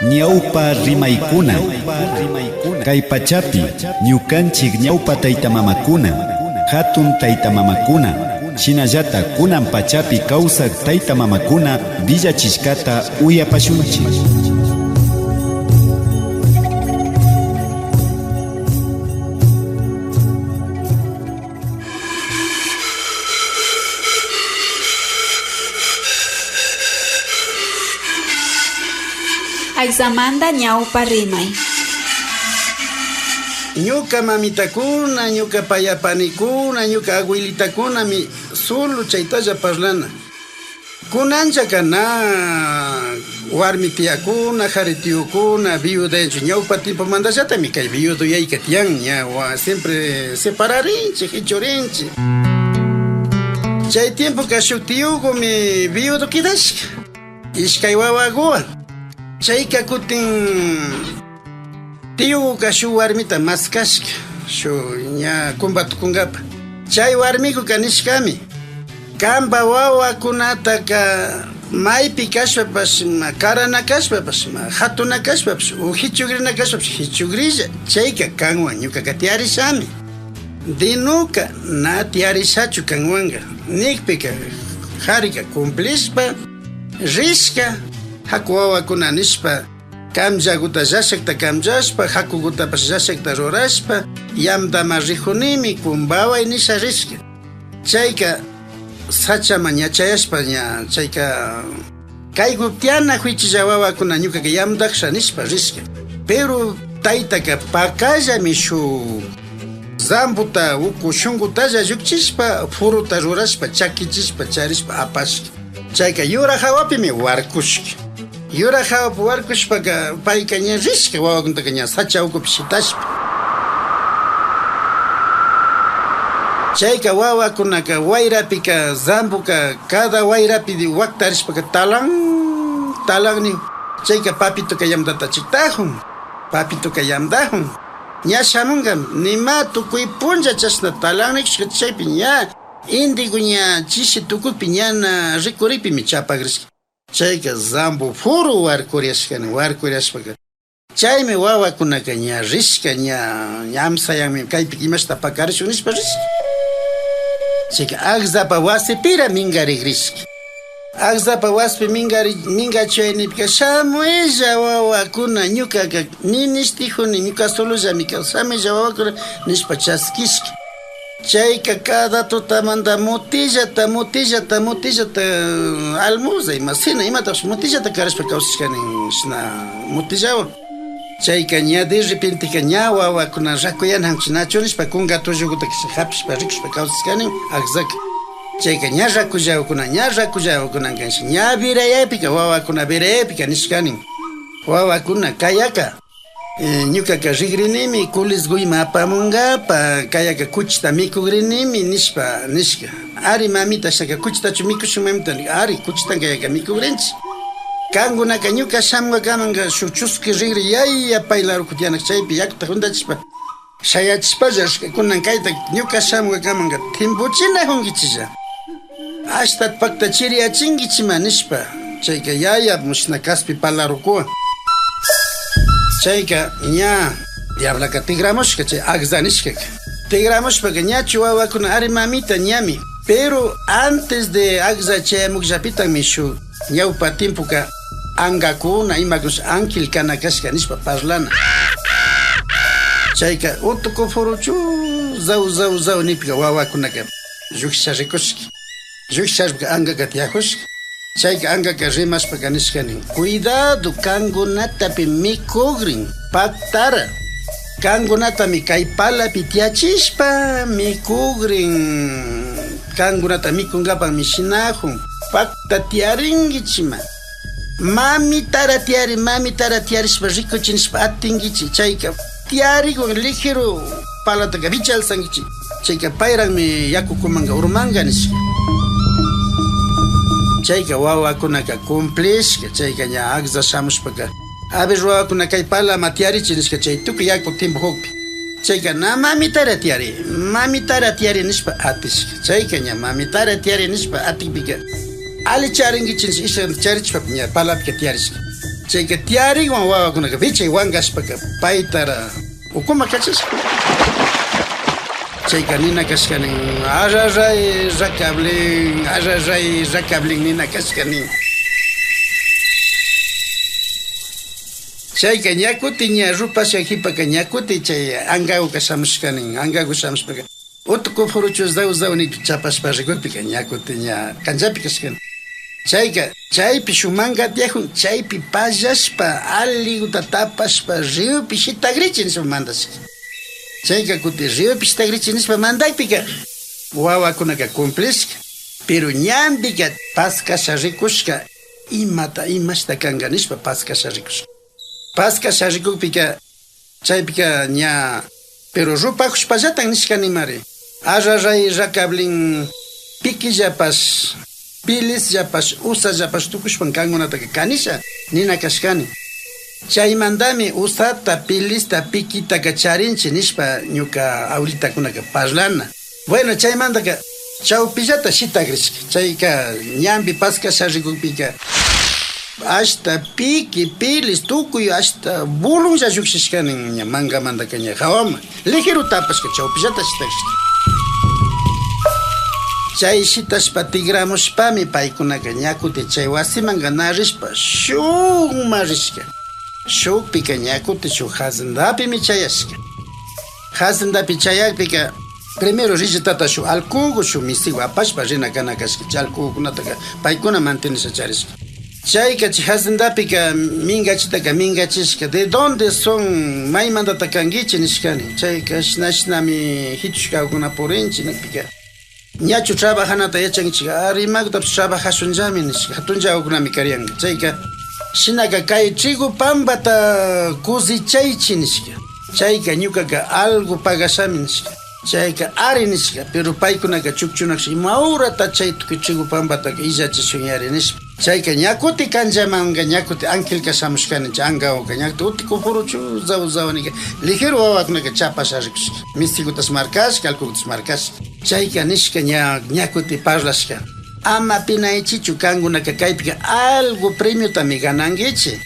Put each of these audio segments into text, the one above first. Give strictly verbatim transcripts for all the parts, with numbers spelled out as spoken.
Ñawpa rimaykuna. Kay pachapi ñukanchik ñawpa taytamamakuna, hatun taytamamakuna, shinallata kunan pachapi kawsak taytamamakuna willachishkata uyapashunchik. Ayzamanta ñawpa rimay. Ñuka mamitakuna, ñuka payapanikuna, ñuka abuelitakunami solo chaytalla parlana. Kunanchaka na warmi tiyakuna, kari tiyukuna, viudayanchu. Ñawpa tiempomantallatami kay viudoyayka tiyan, ña wa-, siempre separarinchik, hichurinchik. Chay tiempoka shuk tiyukumi viudo kidashka, ishkay wawakuwan. Chayka kutin tiyukuka shuk warmita maskashka, shuk ña kumba tukunkapa. Chay warmikuka nishkami, kanpa wawakunataka maypi kashpapash, ima karana kashpapash, ima hatuna kashpapash, o hichukrina kashpapash, hichukrilla, chayka kanwan ñukaka tiyarishami. Dinoka na tiyarishachu kanwanka, nikpika, karika cumplishpa rishka, haku wawakuna nishpa, kamllakuta llashakta kamllashpa, hakukutapash llashakta rurashpa, yamtama rikunimi, kumbaway nisha rishka. Chayka sachaman ña chayashpa, ña chayka, kayku tiyana kuychilla wawakuna ñukaka yamtaksha nishpa rishka. Pero taytaka pakallami shuk zambuta, uku shunkutalla llukchishpa, furuta rurashpa, chakichishpa, charishpa, apashka. Chayka yurak hawapimi warkushka. Yurak hawapi warkushpaka payka ña rishka, wawakunataka ña sacha ukupi shitashpa. Chayka wawakunaka wayrapika, zambuka, cada wayrapi waktarishpaka talan, talan nin. Chayka papituka yamtata chiktajun, papituka yamtajun. Ña shamunkami, nima tukuy punlla chashna talan nikushka chaypi ña indigo ña chishi tukukpi ñana rikurikpimi chapakrishka. Chayka zambu furu warkuriashkani, warkuriashpaka. Chaymi wawakunaka ña rishka, ña, ña amsayanmi kaypi imashta pakarishun nishpa rishka. Chayka akzapa wasipira minkarikrishka. Akzapa wasipi minkari-, minkachuyaynikpika, shamuylla wawakuna, ñukaka ni nishtijuni, ñuka solollami kan, shamuylla wawakuna nishpa chaskishka. Chayka cada tutamanta mutillata, mutillata, mutillata, almuerzo, ima, cena, imatapash mutillata karashpa kawsashkani, shina mutillawan. Chayka ña de repenteka ña wawakuna rakuyanakunchu nachu nishpa kunka tullukutaka hapishpa rikushpa kawsashkani akzaka. Chayka ña rakullawakuna, ña rakullawakuna kanshi. Ña virayapika, wawakuna virayapika nishkani. Wawakuna kayaka, eh, ñukaka rigrinimi kulisku ima apamunkapa, kayaka kuchita mikugrinimi nishpa nishka. Ari mamita, ashnaka kuchitachu mikushun mamita? Ari, kuchita kayaka mikugrinchi. Kankunaka ñuka shamunkakamanka shuk chusku rigri yaya pay laruku tiyanak chaypi yakuta huntachishpa shayachishpalla rishka. Kunan kayta ñuka shamunkakamanka timpuchinakunkichilla. Ashta pakta chiriyachinkichima nishpa, chayka yaya mushna kaspi parlarukuwan. Chayka ña diablaka tikramushka chay akza nishkaka. Tikramushpaka ñachu wawakuna, ari mamita, ñami. Pero antes de akza chayamukllapitanmi shuk ñawpa tiempoka ankakuna imakunash ángel kana kashka nishpa parlana. Chayka utuku furuchu zaw zaw zaw nipka wawakunaka llukshirikushka. Llukshirishpaka ankaka tiyakushka. Chayka ankaka rimashpaka nishka nin: "Cuidado, kankunatapi mikugrin paktara. Kankunatami kay palapi tiyachishpa mikugrin. Kankunata mikunkapak mishinakun. Pakta tiyarinkichima. Mamitara tiyari, mamitara tiyarishpa rikuchinishpa atinkichi. Chayka tiyarikun ligero palataka vichalsankichi. Chayka payranmi yakukumanka urmanka", nishka. Chayka wawakunaka cumplishka. Chayka ña akza shamushpaka: "A ver, wawakuna, kay palama tiyarichi", nishka, chay tukuy yaku timpukukpi. Chayka na mamitara tiyari, mamitara tiyari nishpa atishka. Chayka ña mamitara tiyari nishpa atikpika, ali charinkichi nishpa ishanta charishpa ña palapika tiyarishka. Chayka tiyarikwan wawakunaka vichay wankashpaka paytara ukuma kachashka. Chayka nina kashka nin, "Arraray rakablin, arraray rakablin", nina kashka nin. Chayka ña kutin ña rupashka kipaka ña kutin chay angaguka shamushka nin, angagu shamushpaka utuku furuchu zaw zaw nita chapashpa rikukpika ña kutin ña kanllapi kashka nin. Chayka chaypi shuk manga tiyakun, chaypi pallashpa aliguta tapashpa riopi shitagrichi nishpa mandashka. Chayka kutin riopi shitagrichi nishpa mandakpika wawakunaka cumplishka, pero ñanpika paskasha rikushka, imata imashta kanka nishpa paskasha rikushka. Paskasha rikukpika chaypika ña, pero rupakushpallatan nishka nimari. Arraray rakablin pikillapash, pilisllapash, usallapash tukushpan kankunataka kanisha nina kashkani. Chaymantami usata, pilista, pikitaka charinchi nishpa ñuka abuelitakunaka parlana. Bueno, chaymantaka chawpillata shitagrishka. Chayka ñanpi paskasha rikukpika ashta piki, pilis, tukuy ashta bulunlla llukshishka nin ña mangamantaka ña hawaman. Ligero tapashka, chawpillata shitagrishka. Chay shitashpa tigramushpami paykunaka ña kutin chay wasimanka na rishpa shukman rishka. Shukpika ña kutin shuk hacendapimi chayashka. Hacendapi chayakpika primero rillatata shuk allkugu, shuk misigu apashpa rina kana kashka. Chay allkugukunataka paykuna mantenisha charishka. Chayka chay hacendapika mingachitaka mingachishka. ¿De dónde son? ¿Maymantata kankichi? Nishkani. Chayka shina shinami hitushkakuna purinchi nikpika. ¿Ñachu trabajanata yachankichik? Ari, imagutapish trabajashunllami nishka. Hatunllagukunami karianka. Chayka shinaka kay trigo pampata cosechaychi nishka. Chayka ñukaka algo pagashami nishka. Chayka ari nishka, pero paykunaka chukchunakush ima horata chay tukuy trigo pampata illachishun yari nishpa. Chayka ña kutin kanllamanka, ña kutin angelka shamushkani chay angawaka, ña kutin utuku furuchu zawa zawa nika, ligero wawakunaka chapasha rikushka, mistigutash markashka, allkugutash markashka. Chayka nishka ña, ña kutin parlashka. Ama pinaychichu, kankunaka kaypika algo premiotami ganankichi.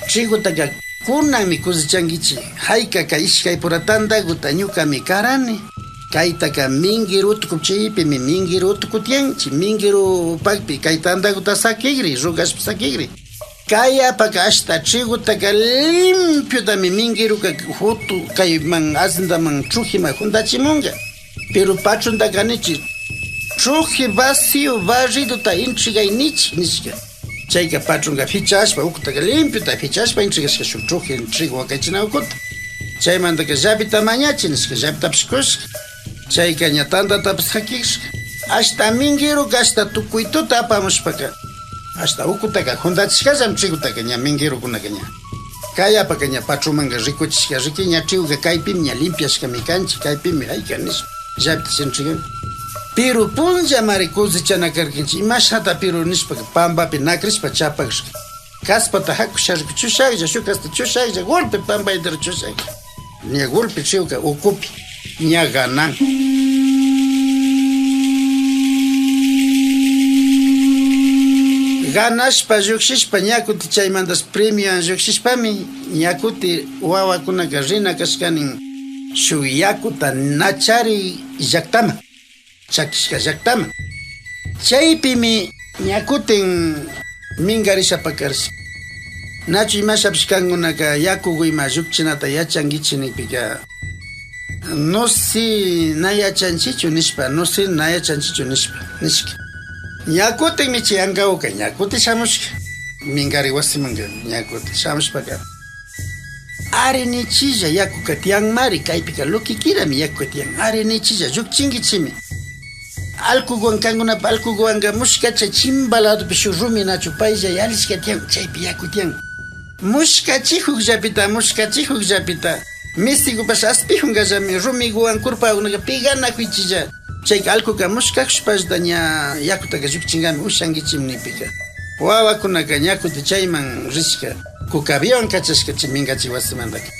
Trigotaka kunanmi cosechankichi. Haykaka ishkay pura tantaguta ñukami karani. Kaytaka minguero utuku, chaypimi minguero utuku tiyan. Chay minguero pakpi kay tantaguta sakigri, rugashpa sakigri. Kayapaka ashta trigotaka limpiotami mingueroka hutu kayman, haciendaman, trujiman huntachimunga. Pero patrontaka nichi, truji vacío barridota entregay nichi, nishka. Chayka patronka fichashpa, ukutaka limpiota fichashpa entregashka shuk truji trigo wakaychina ukuta. Chaymantaka llaveta mañachi, nishka, llavetapish kushka. Chayka ña tantatapish sakishka. Ashta mingueroka ashta tukuy tuta apamushpaka, ashta ukutaka huntachishkallami trigotaka ña minguerokunaka ña. Kayapaka ña patronmanka rikuchishka riki, ña trigoka kaypimi ña limpiashkami kanchi, kaypimi hayka nishpa, llavetash entregan. Pero punllamari cosechana karkanchi, imashata pero nishpaka pampapi nakrishpa chapakashka. Kaspata hakusha rikuchushaklla, shuk kasta chushaklla, golpe pampa entero chushaklla. Ña golpe trigoka ukupi ña ganan. Ganashpa llukshishpa ña kutin chaymantash premiowan llukshishpami ña kutin wawakunaka rina kashkanin shuk yakuta Nachari llaktaman, chakishka llaktaman. Chaypimi ña kutin mingarisha pakarishka. Nachu imashapish kankunaka yakugu ima llukchinata yachankichi nikpika, no sé, na yachanchichu nishpa, no sé, na yachanchichu nishpa, nishka. Ña kutinmi chay angawka ña kutin shamushka. Mingari wasimanka ña kutin shamushpaka, ari nichilla, yakuka tiyanmari, kaypika lo que quierami yakuka tiyan. Ari nichilla, llukchinkichimi. Allkuguwan, kankunapa allkuguwanka mushkacha chimba ladopi shuk rumi nachu paylla yalishka tiyan, chaypi yaku tiyan. Mushkachijukllapita, mushkachijukllapita, mistigupash aspijungallami, rumiguwan kurpagunaka piganakuychilla. Chayka allkuka mushkajushpallata ña yakutaka llukchingami ushankichimi nikpika, wawakunaka ña kutin chayman rishka, kukabiwan kachashka chay mingachi wasimantaka.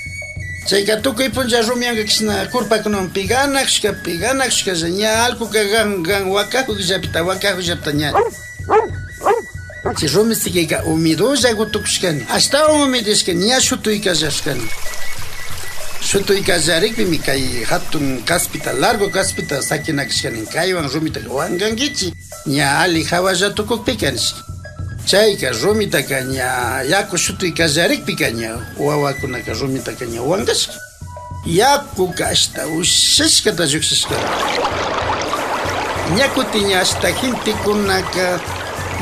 Chayka tukuy puncha rumianka kashna kurpakunaman piganakushka, piganakushkalla ña allkuka gan, gan wakakukllapita, wakakukllapita ña. Chay rumi sikika humidollagu tukushkani, ashtawan humidishkani, ña shutuykallarishkani. Shutuykallarikpimi kay hatun kaspita, largo kaspita sakinakashkani, kaywan rumitaka wankankichi, ña alli hawalla tukukpika nishka. Chayka rumitaka ña yaku shutuykallarikpika ña wawakunaka rumitaka ña wankashka. Yakuka ashta ushashkata llukshishka. Ña kutin ña ashta gentekunaka,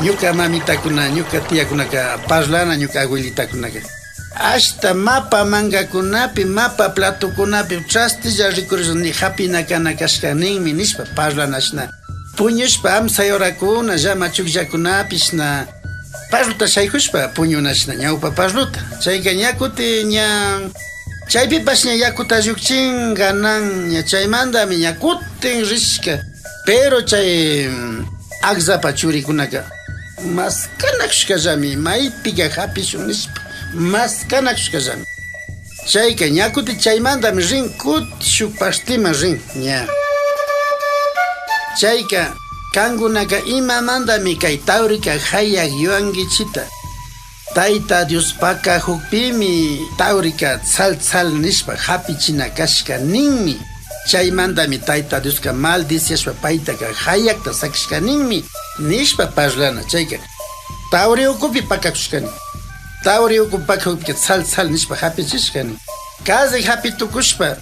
ñuka mamitakuna, ñuka tiakunaka parlana, ñuka abuelitakunaka. Ashta mapa mankakunapi, mapa platokunapi trastilla rikurishpa ni hapina kana kashka ninmi nishpa parlana ashna. Puñushpa amsay horakuna, llama chukllakunapi shina parluta shaykushpa puñuna shina ñawpa parluta. Chayka ña kutin ña chaypipash ña yakuta llukchin ganan, ña chaymantami ña kutin rishka. Pero chay, mm, akllapa churikunaka maskanakushkallami, maypika hapishun nishpa maskanakushkallami. Chayka ña kutin chaymantami rin, kutin shuk partiman rin ña. Chayka kankunaka imamantami kay tawrika hayak yuyankichita. Tayta Dios pakajukpimi tawrika tsal tsal nishpa hapichina kashka ninmi. Chaymantami Tayta Dioska maldiciashpa paytaka hayakta sakishka ninmi nishpa parlana. Chayka tawri ukupi pakakushkani. Tawri uku pakajukpika tsal tsal nishpa hapichishkani. Casi hapi tukushpa,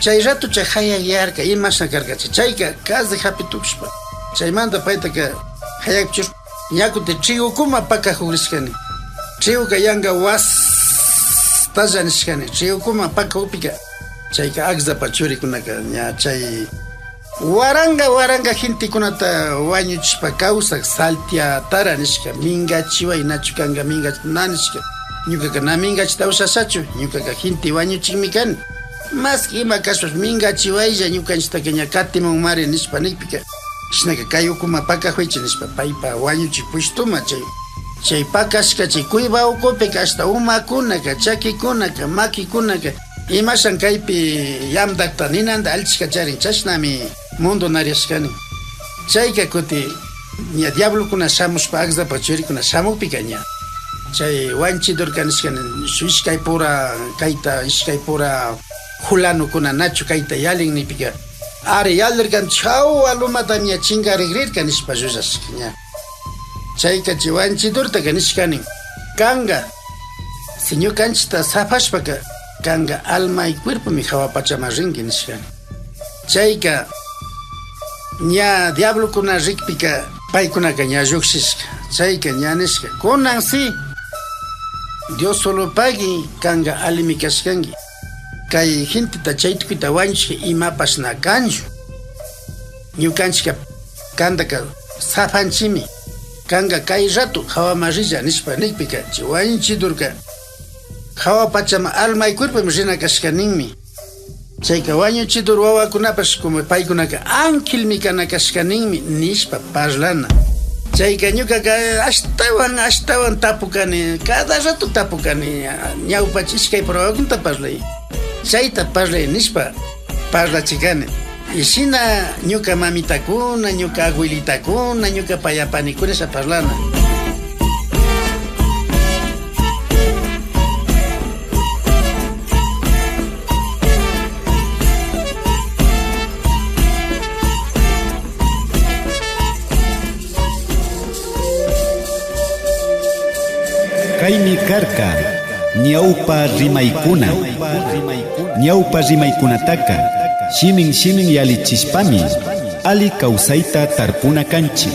chay rato chay hayak yarka, imashna karkachi. Chayka casi hapi tukushpa, chaymanta paytaka hayakpichushpa, ña kutin trigukuma pakajukrishkani. Triguka yanka wastalla nishkani. Trigukuma pakajukpika, chayka akllapa churikunaka ña chay Waranka, waranka gentekunata wañuchishpa kawsak saltiatara nishka, minkachiway, nachu kanka minkachi, na nishka. Ñukaka na minkachita ushashachu, ñukaka gente wañuchikmi kani. Maski ima kashpash minkachiwaylla, ñukanchitaka ña katimunmari nishpa nikpika, shinaka kay ukuma pakajuychi nishpa paypa wañuchik pushtuman chay, chay pakashka chay kuyba ukupika ashta umakunaka, chakikunaka, makikunaka, imashan kaypi yamdakta ninanda allichishka charin, chashnami mundo nariashkani. Chayka kutin ña diablokuna shamushpa akllapa churikuna shamukpika ña chay wañuchidurka nishkani, shuk ishkay pura kayta, ishkay pura fulanokuna nachu kayta yalin nikpika, ari yalirkanchik, jawa lomatami ña chinkarikrirka nishpa llullashka ña. Chayka chay wañuchidurtaka nishkani, kanka si ñukanchikta sapashpaka, kanka alma y cuerpomi jawa pachaman rinki nishkani. Chayka ña diablokuna rikpika paykunaka ña llukshishka. Chayka ña nishka, kunan si Dios solopagui kanka, allimi kashkanki. Kay genteta chay tukuyta wañuchishka imapash na kanchu. Ñukanchikka kantaka sapanchimi. Kanka kay rato jawaman rilla nishpa nikpika chay wañuchidurka jawa pachaman alma y cuerpomi rina kashka ninmi. Chayka wañuchidur wawakunapash como paykunaka angelmi kana kashka ninmi nishpa parlana. Chayka ñukaka ashtawan, ashtawan tapukani, cada rato tapukani, ñawpacha ishkay pura wawakunata parlay, chayta parlay nishpa parlachikani. Y shina ñuka mamitakuna, ñuka abuelitakuna, ñuka payapanikuna sha parlana. Kaymi karka ñawpa rimaykuna. Ñawpa rimaykunataka shimin shimin yallichishpami alli kawsayta tarpuna kanchik.